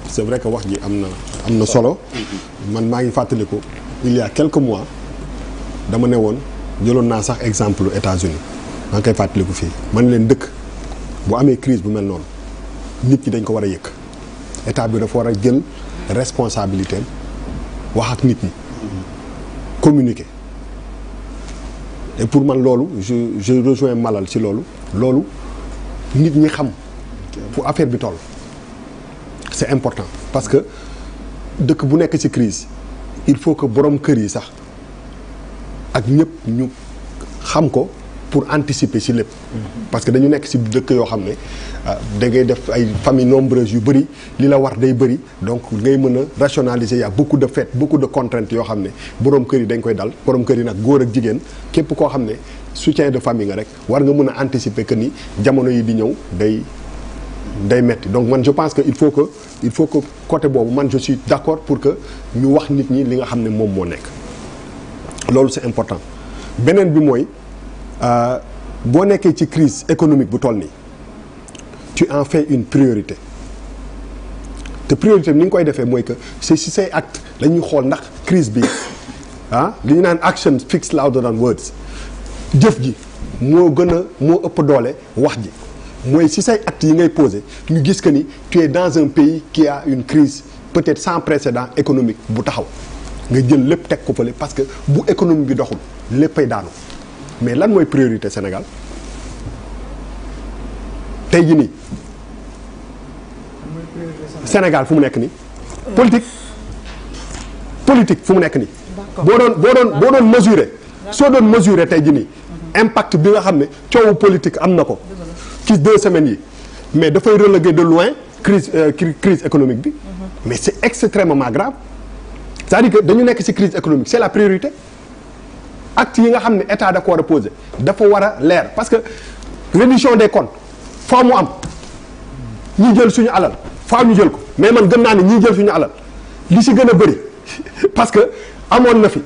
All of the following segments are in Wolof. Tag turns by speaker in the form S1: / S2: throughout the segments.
S1: c'est vrai que wax ji am na solo. man maa ngi fàttaliku il y a quelques mois dama ne woon jëloon naa sax exemple États-Unis maa ngi koy fàttaliku fii man leen dëkk bu amee crise bu mel noonu nit ñi dañ ko war a yëkk état bi dafa war a jël responsabilité wax ak nit ñi communiquer et pour man loolu je rejoins Malal ci loolu nit ñi xam fu affaire bi toll c'est important parce que dëkk bu nekk ci crise il faut que borom kër yi sax ak ñëpp ñu xam ko pour anticiper ci lépp parce que dañu nekk ci dëkk yoo xam ne da ngay def ay famille nombreuse yu bëri li la war day bëri donc ngay mën a rationaliser y a beaucoup de fêtes beaucoup de contraintes yoo xam ne borom kër yi dañ koy dal borom kër yi nag góor ak jigéen képp koo xam ne soutien de famille nga rek war nga mën a anticiper que ni jamono yi di ñëw day metti donc man je pense que il faut que côté boobu man je suis d'accord pour que ñu wax nit ñi li nga xam ne moom moo nekk loolu c'est important beneen bi mooy boo nekkee ci crise économique bu toll nii tu en fais une priorité te priorité bi ni nga koy defee mooy que c'est si say acte la ñuy xool ndax crise bi li ñu naan action speaks louder than words jëf ji moo ëpp doole wax ji mooy si say actes yi ngay poser ñu gis que ni tu es dans un pays qui a une crise peut-être sans précédent économique bu taxaw nga jël lépp teg ko fële parce que bu économie bi doxul léppay daanu mais lan mooy priorité Sénégal tey jii nii Sénégal fu mu nekk nii politique fu mu nekk nii boo doon mesurer soo doon mesurer tey jii nii impact bi nga xam ne coowu politique am na ko ci 2 semaines yi mais dafay reléguer de loin crise économique bi mais c'est extrêmement grave c'est-à-dire que dañu nekk ci crise économique c'est la priorité acte yi nga xam ne état da ko war a poser dafa war a leer parce que reddition des comptes faa mu am ñi jël suñu alal faa ñu jël ko mais man gëm naa ne ñi jël suñu alal li ci gën a bëri parce que amoon na fi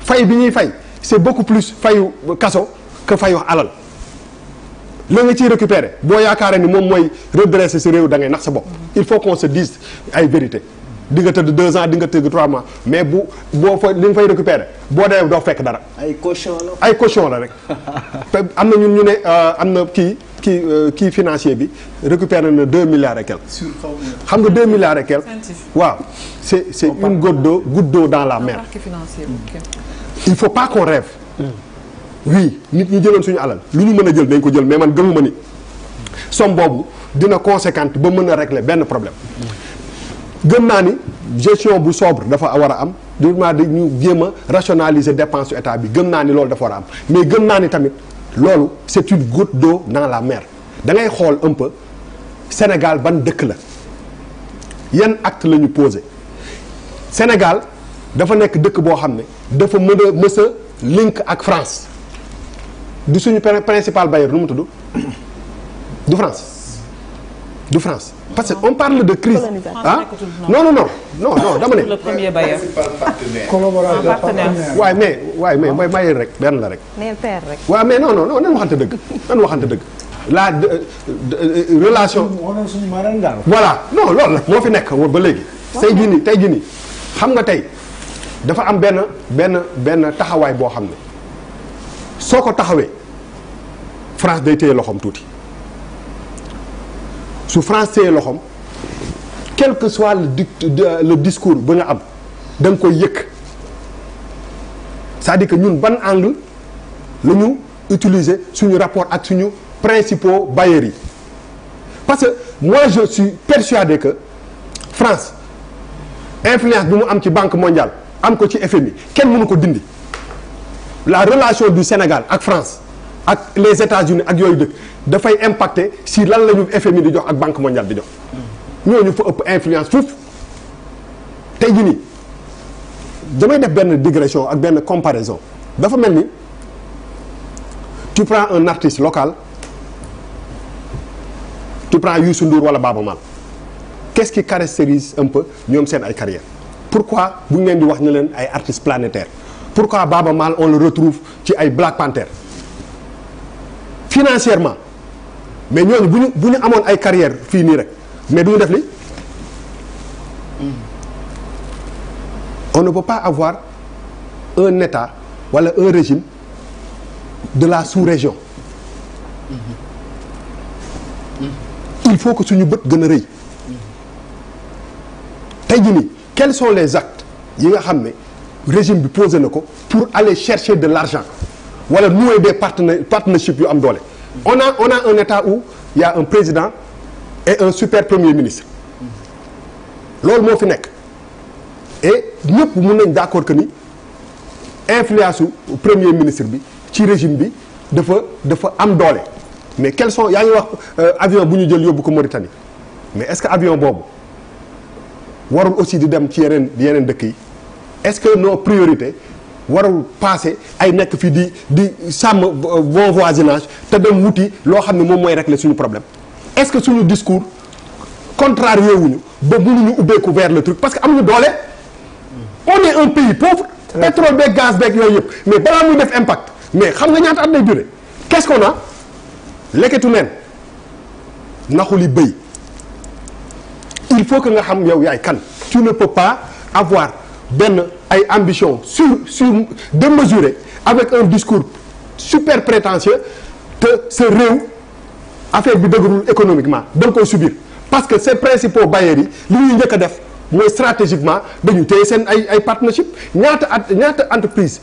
S1: fay bi ñuy fay c'est beaucoup plus fayu kaso que fayu alal la nga ciy récupérer boo yaakaaree ni moom mooy redresser sa réew da ngay nax sa bopp il faut qu'on se dise ay vérité di nga tëdd 2 ans di nga tëdd 3 mois mais boo fa li nga fay récupérer boo demee doo fekk dara. ay caution la rek. am na ñun ñu ne am na kii financier bi récupérer na 2 milliards et quelques. xam nga 2 milliards et quelques. waaw c'est une goutte d'eau dans la mer. il faut pas qu'on rêve. oui nit ñi jëloon suñu alal lu ñu mën a jël dañ ko jël mais man gëmuma ni somme boobu dina conséquente ba mën a régler benn problème. gëm naa ni gestion bu sobre dafa war a am durement ñu jéem a rationaliser dépense état bi gëm naa ni loolu dafa war a am mais gëm naa ni tamit loolu c'est une goutte d'eau dans la mer da ngay xool un peu Sénégal ban dëkk la yan acte la ñu posé Sénégal dafa nekk dëkk boo xam ne dafa mës a link ak France du suñu principal bailleur nu mu tudd du France parce que on parle de crise non dama ne.
S2: le premier bailleur.
S3: collaborateur
S1: waaye mais mooy bailleur rek benn la rek.
S2: mais père rek.
S1: waaw mais non nan waxante dëgg la relation. voilà non loolu la moo fi nekk ba léegi. tey jii nii xam nga tey dafa am benn taxawaay boo xam ne soo ko taxawee France day téye loxoom tuuti. su France téye loxoom quel que soit le discours ba nga am da nga koy yëkk c'est-à-dire que ñun ban angle la ñu utiliser suñu rapport ak suñu principaux bailleurs yi parce que moi je suis persuadé que France influence bi mu am ci Banque mondiale am ko ci FMI kenn mënu ko dindi la relation du Sénégal ak France ak les États-Unis ak yooyu dëkk dafay impacter si lan la ñu FMI di jox ak Banque mondiale di jox ñooñu fa ëpp influence foofu tey jii nii damay def benn digression ak benn comparaison dafa mel ni tu prends un artiste local tu prends Youssou Ndour wala Baaba Maal qu'est-ce qui caractérise un peu ñoom seen ay carrière pourquoi bu ñu leen di wax ne leen ay artistes planétaires pourquoi Baaba Maal on le retrouve ci ay Black Panther financièrement mais ñooñu bu ñu amoon ay carrière fii nii rek mais du ñu def li On ne peut pas avoir un État wala un régime de la sous-région. Il faut que suñu bët gën a rëy. tey jii nii quels sont les actes yi nga xam ne régime bi posé na ko pour aller chercher de l'argent wala nouer des partnerships yu am doole. On a un État où il y a un président et un super premier ministre. loolu moo fi nekk et ñëpp mun nañ d'accord que ni influence su premier ministre bi ci régime bi dafa am doole mais quels sont yaa ngi wax avion bu ñu jël yóbbu ko Mauritanie mais est-ce que avion boobu warul aussi di dem ci yeneen dëkk yi est-ce que nos priorités warul passer ay nekk fii di sàmm bon voisinage te dem wuti loo xam ne moom mooy régler suñu problème est-ce que suñu discours contrarié wuñu ba mënuñu ubbeeku vers le truc parce que amuñu doole on est un pays pauvre pétrole beeg gaz beeg yooyu yëpp mais balaa muy def impact mais xam nga ñaata at lay durer qu'est-ce qu'on a leketu neen naxuli bëy il faut que nga xam yow yaay kan tu ne peux pas avoir benn ay ambition sur démesurée avec un discours super prétentieux te sa réew affaire bi dëgërul économiquement da nga koy subir parce que ces principaux bailleurs yi li ñuy njëkk a def mooy stratégiquement dañu téye seen ay partnership ñaata entreprise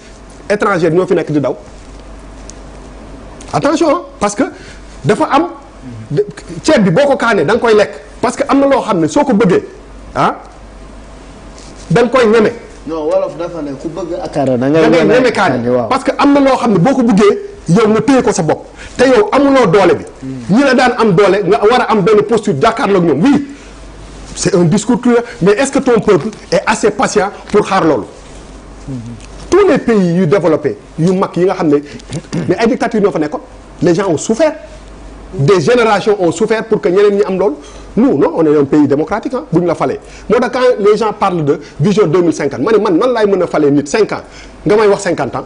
S1: étrangère ñoo fi nekk di daw attention parce que dafa am ceeb bi boo ko kaanee da nga koy lekk parce que am na loo xam ne soo ko bëggee da nga koy ñeme.
S2: non wolof dafa ne ku bëgg akara da
S1: ngay ñeme kaane parce que am na loo xam ne boo ko bëggee yow nga téye ko sa bopp te yow amuloo doole bi. ñi la daan am doole nga war a am benn posture jàkkaarloo ak ñoom oui c'est un discours cruel mais est-ce que ton peuple est assez patient pour xaar loolu. tous les pays yu développé yu mag yi nga xam ne mais ay dictatures ñoo fa nekkoon les gens ont souffert des générations ont souffert pour que ñeneen ñi am loolu nous non on est un pays démocratique bu ñu la falee moo tax quand les gens parlent de vision 2050 ma ne man nan laay mën a falee nit 5 ans nga may wax 50 ans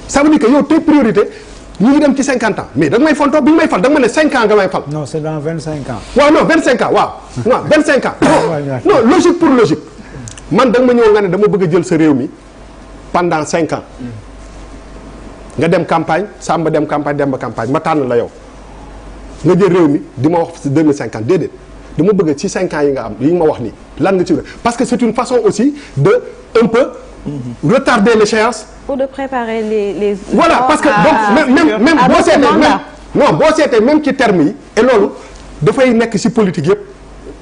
S1: ça veut dire que yow tes priorités ñu ngi dem ci 50 ans mais da nga may fontoo bi ñu may fal da nga ma ne 5 ans nga may fal.
S3: non c'est dans 25 ans.
S1: waaw non 25 ans waaw. non 25 ans. non logique pour logique. man da nga ma ñëw nga ne dama bëgg a jël sa réew mi pendant 5 ans nga dem campagne Samba dem campagne Demba campagne ma tànn la yow nga jël réew mi di ma wax 2050 déedéet dama bëgg ci 5 ans yi nga am yi nga ma wax nii lan nga ci parce que c'est une façon aussi de un peu retarder l'échéance.
S4: Pour de préparer les
S1: voilà parce que donc même boo seetee même non boo seetee même ci termes yi et loolu dafay nekk ci politique yëpp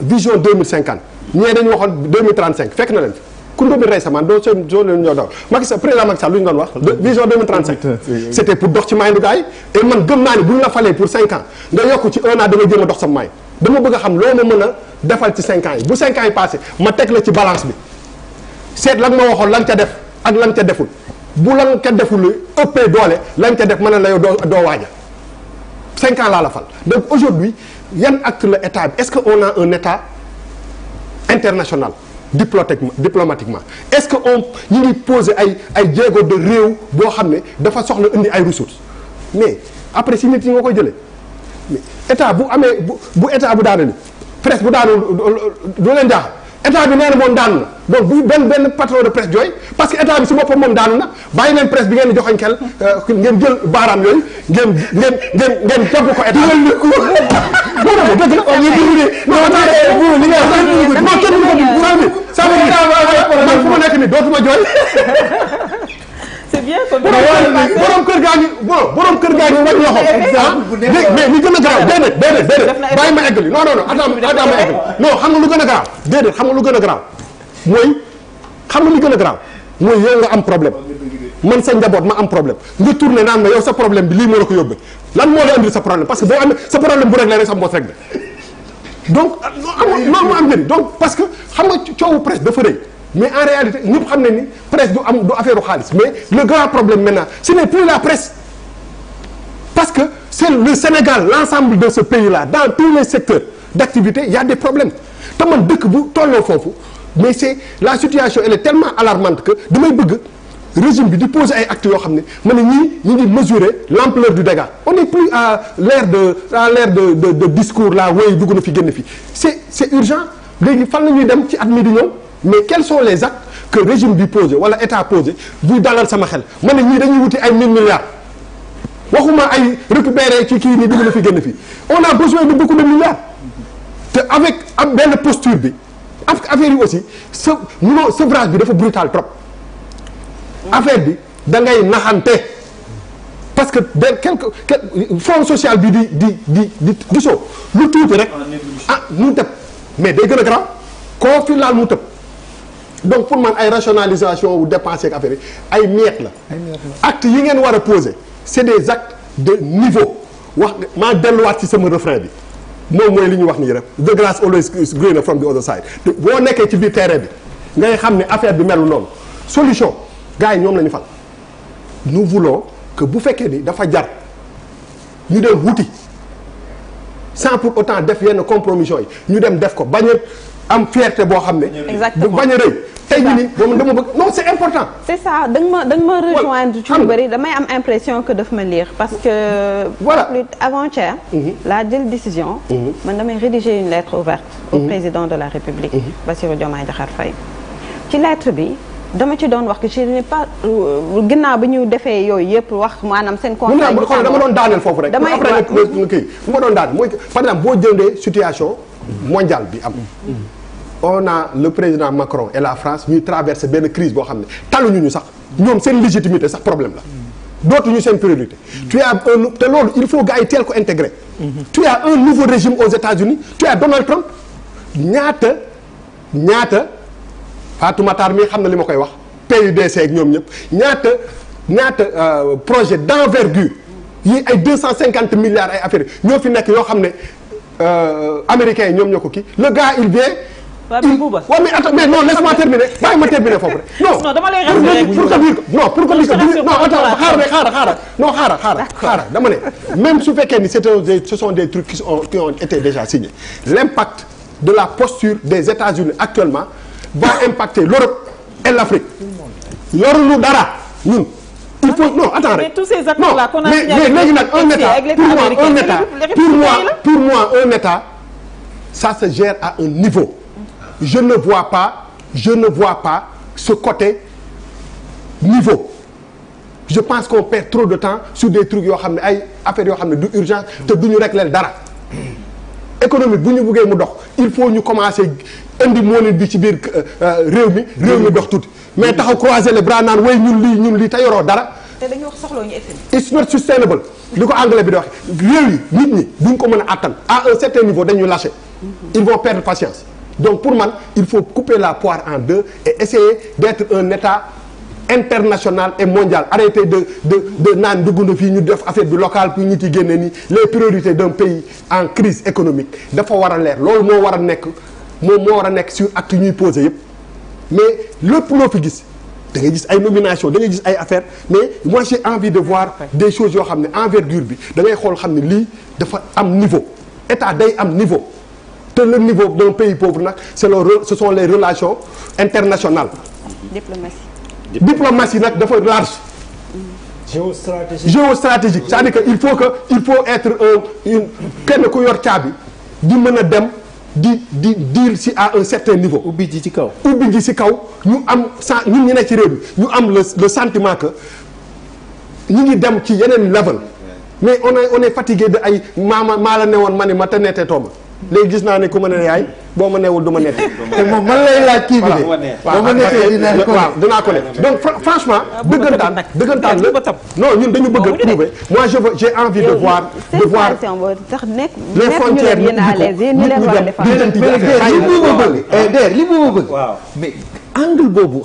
S1: vision 2050 ñee dañu waxoon 2035 fekk na leen fi ku ndomi rey samaan doo leen ñoo daw président Macky Sall lu ñu doon wax vision 2035 c'était pour dox ci maay gars yi et man gëm naa ni bu ñu la falee pour 5 ans nga yokk ci 1 an da nga jéem a dox sa maay dama bëgg a xam loo ma mën a defal ci 5 ans yi bu 5 ans yi passé ma teg la ci balance bi seet la nga ma waxoon la nga ca def ak la nga ca deful bu la nga ca deful ëppee doole la nga ca def mën na la yow doo waaja 5 ans laa la fal donc aujourd'hui yan acte la état bi est-ce que on a un état international diplomatiquement est-ce que on ñu ngi poser ay jéego de réew boo xam ne dafa soxla indi ay ressources mais après si nit yi nga koy jëlee mais état bu amee bu état bu daanu ni presse bu daanu du leen jaaxal état bi nee na moom daanu na donc bu benn patron de presse jooy parce que état bi si boppam moom daanu na bàyyi leen presse bi ngeen di joxoñ kel ngeen jël baaraam yooyu ngeen topp ko état bi. non non dëgg la on est man fu ma nekk nii dootuma jooy.
S4: c'est bien comme
S1: borom kër gaa ngi borom kër gaa ngi wàññi loxo. mais li gën a garaaw déedéet bàyyi ma eggali non attends ma eggali non xam nga lu gën a garaaw déedéet xam nga lu gën a garaaw mooy xam nga lu gën a garaaw mooy yow nga am problème man sa njaboot ma am problème nga tourné naan ma yow sa problème bi lii moo la ko yóbbee lan moo la indi sa problème parce que boo amee sa problème bu réglé rek sa mboos réglé donc loolu moo am njëriñ donc parce que xam nga coowu presse dafa rëy mais en réalité ñëpp xam ne ni presse du affaire u xaalis mais le grand problème maintenant ce n'est plus la presse parce que c'est le Sénégal l'ensemble de ce pays-là dans tous les secteurs d'activité il y a des problèmes te man dëkk bu tolloo foofu mais c'est la situation elle est tellement alarmante que damay bëgg régime bi di poser ay actes yoo xam ne ma ne ñii ñu ngi mesurer l'ampleur du dégât on n'est plus à l'ère de discours là wooyu dugg na fi génn fi c'est urgent léegi fan la ñuy dem ci at mi di ñëw mais quels sont les actes que régime bi posé wala état posé buy dalal sama xel ma ne ñii dañuy wuti ay 1000 milliards waxuma ay récupérer ci kii nii dugg na fi génn fi on a besoin de beaucoup de milliards te avec am benn posture bi affaire yi aussi sevrage bi dafa brutal trop affaire bi da ngay naxante parce que fonds social bi di gisoo lu tuuti rek mu tëb mais day gën a grand koo fi laal mu tëb donc pour man ay rationalisation ou dépenser ak affaire yi ay miette la actes yi ngeen war a poser c'est des actes de niveau wax maa delluwaat ci sama refrain bi moom mooy li ñuy wax nii rek the grass always greener from the other side boo nekkee ci biir terrain bi ngay xam ne affaire bi melu noonu solution gars yi ñoom la ñu fal nous voulons que bu fekkee ni dafa jar ñu dem wuti sans pour autant def yenn compromission yi ñu dem def ko bañ a am fierté boo xam ne. exactement bañ a rëy. tey jii nii moom dama bëgg non c'est important.
S4: c'est ça da nga ma rejoindre ci lu bëri damay am impression que daf ma lire parce que. voilà avant-hier. laa jël décision. man damay rédiger une lettre ouverte. au président de la République. Bassirou Diomaye Diakhar Faye. ci lettre bi dama ci doon wax que je n'ai pas ginnaaw bi ñu defee yooyu yëpp wax maanaam seen. conseil bi
S1: dama doon daaneel foofu rek. damay après nag kii bu ma doon daaneel mooy par exemple boo jëndee situation mondiale bi am. on a le président Macron et la France ñuy traverser benn crise boo xam ne taluñu ñu sax ñoom seen légitimité sax problème la dootuñu seen priorité. tu as te loolu il faut gars yi teel ko intégrer. tu as un nouveau régime aux États-Unis tu as Donald Trump ñaata Fatou Matar mi xam na li ma koy wax PUDC ak ñoom ñëpp ñaata projet d'envergure yi ay 250 milliards ay affaires ñoo fi nekk yoo xam ne américains yi ñoom ñoo ko kii le gars il vient. waaw mais attends mais non laisse-moi terminer bàyyi ma terminer foofu rek non dama lay rassurer pour te dire non pour que non attends xaaral dama ne même su fekkee ni ce sont des trucs qui ont été déjà signés l'impact de la posture des États-Unis actuellement va impacter l'Europe et l'Afrique yoruñu dara ñun il faut non attends rek
S4: mais tous ces accords là qu'on a
S1: mais léegi nag un état pour moi un état ça se gère à un niveau. Je ne vois pas ce côté niveau. Je pense qu'on perd trop de temps sur des trucs yoo xam ne ay affaires yoo xam ne du urgence te du ñu régler dara. économique bu ñu bëggee mu dox il faut ñu commencer indi moolin bi ci biir réew mi dox tuuti mais taxaw croiser les bras naan way ñun lii te yoroo dara.
S4: te dañuy wax soxla ñu FMI.
S1: it's not sustainable li ko anglais bi di wax réew yi nit ñi duñ ko mën a attan à un certain niveau dañuy lâcher. ils vont perdre patience. Donc pour man il faut couper la poire en deux et essayer d'être un état international et mondial arrêter de naan dugg na fii ñu def affaire bi local puis ñu ci génne ni les priorités d'un pays en crise économique dafa war a leer loolu moo war a nekk sur acte ñuy poser yëpp mais lépp loo fi gis da ngay gis ay nomination da ngay gis ay affaires mais moi j'ai envie de voir des choses yoo xam ne envergure bi da ngay xool xam ne lii dafa am niveau état day am niveau. te le niveau d'un pays pauvre nag ce sont les relations internationales. diplomatie nag dafa large. géostratégique c'est-à-dire que il faut être kenn ku yor caabi di mën a dem di deal si à un certain niveau.
S2: ubbi ji ci kaw
S1: ñu am ñun ñu nekk ci réew mi ñu am le sentiment que ñu ngi dem ci yeneen level mais on est fatigué de ay maa la newoon ma ne ma te nettee tooma léegi gis naa ne ku ma ne yaay boo ma newul du ma nette.
S2: te moom man lay laaj kii bi de. boo ma nettee
S1: dinaa ko ne donc franchement. dëggantaan la non ñun dañu bëgg a prouver. moi j'ai envie de voir les frontières nit ñi ko
S2: li mu ma bëgg mais angle boobu